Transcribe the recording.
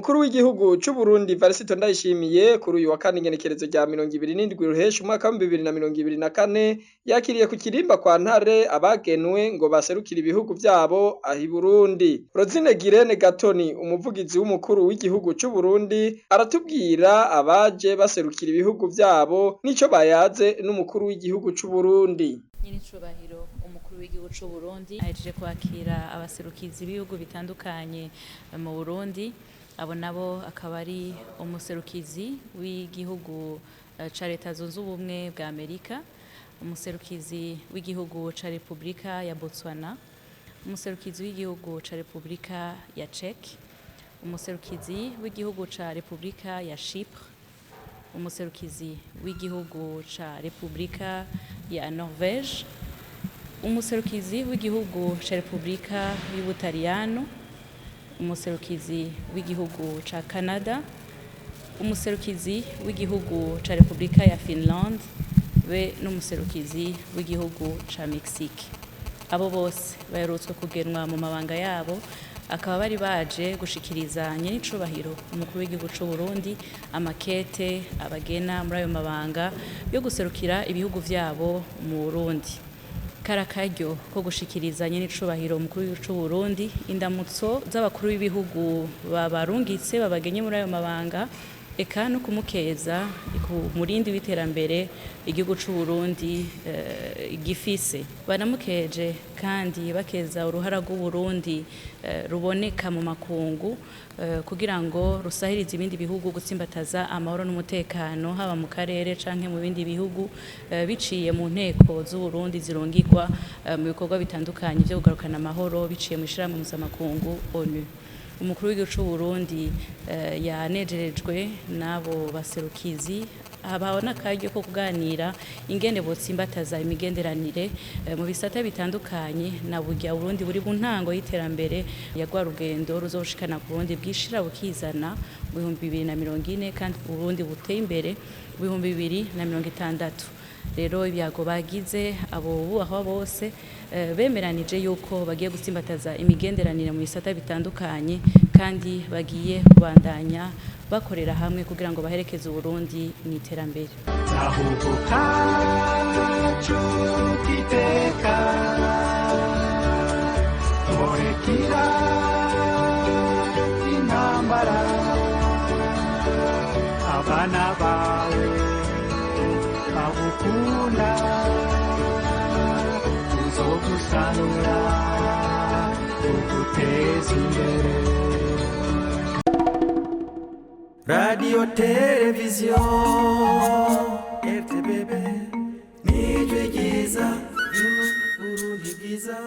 Umukuru w'igihugu c'Uburundi Varisito Ndayishimiye kuri uyu wa kane igenekerezo rya 27 Ruheshi umwaka w'2024 yakiriye ku kirimba kwa Ntare abagenwe ngo baserukire ibihugu vyabo aho i Burundi. Rosine Girene Gatoni, umuvugizi w'umukuru w'igihugu c'Uburundi, aratubwira abaje baserukira ibihugu vyabo n'ico bayaze n'umukuru w'igihugu c'Uburundi. Nyenicubahiro umukuru w'igihugu c'u Burundi ahejeje kwakira abaserukizi b'ibihugu bitandukanye mu Burundi. Abo nabo akaba ari umuserukizi w'igihugu ca Leta Zunze Ubumwe bwa Amerika, umuserukizi w'igihugu ca Repubulika ya Botswana, umuserukizi w'igihugu ca Repubulika ya Czech, umuserukizi w'igihugu ca Repubulika ya Chypre, umuserukizi w'igihugu ca Repubulika ya Norvège, umuserukizi w'igihugu ca Repubulika y'Ubutaliyano, umuserukizi w'igihugu ca Canada, umuserukizi w'igihugu ca Repubulika ya Finland be n'umuserukizi w'igihugu ca Mexique. Abo bose baherutswe kugenwa mu mabanga yabo, akaba bari baje gushikiriza nyenicubahiro umukuru w'igihugu c'u Burundi amakete abagena muri ayo mabanga yo guserukira ibihugu vyabo mu Burundi. Kari akaryo ko gushikiriza nyenicubahiro umukuru w'igihugu c'u Burundi indamutso z'abakuru b'ibihugu babarungitse babagenye muri ayo mabanga, eka no kumukeza ku murindi w'iterambere igihugu c'u Burundi gifise. Banamukeje kandi bakeza uruhara rw'Uburundi ruboneka mu makungu kugira ngo rusahirize ibindi bihugu gutsimbataza amahoro n'umutekano haba mu karere canke mu bindi bihugu, biciye mu nteko z'Uburundi zirungikwa mu bikorwa bitandukanye vyo kugarukana amahoro biciye mu ishirahamwe mpuzamakungu ONU. Umukuru w'igihugu c'u Burundi yanejerejwe n'abo baserukizi, habaho n'akaryo ko kuganira ingene botsimbataza imigenderanire mu bisata bitandukanye, na burya Burundi buri mu ntango y'iterambere ya rwa rugendo ruzoshikana ku Burundi bwishira bukizana mu 2040, kandi Burundi buteye imbere mu 2060. Rero ibyago bagize abo bubahwa bose bemeranije yuko bagiye gutsimbataza imigenderanire mu bisata bitandukanye, kandi bagiye kubandanya bakorera hamwe kugira ngo baherekeze Uburundi mu iterambere. Tahuka cukiteka murekira intambara abana bawe bagukunda tuzogusanura tuguteza imbere. Radio Televiziyo RTBB, nijwi ryiza ry'Uburundi bwiza.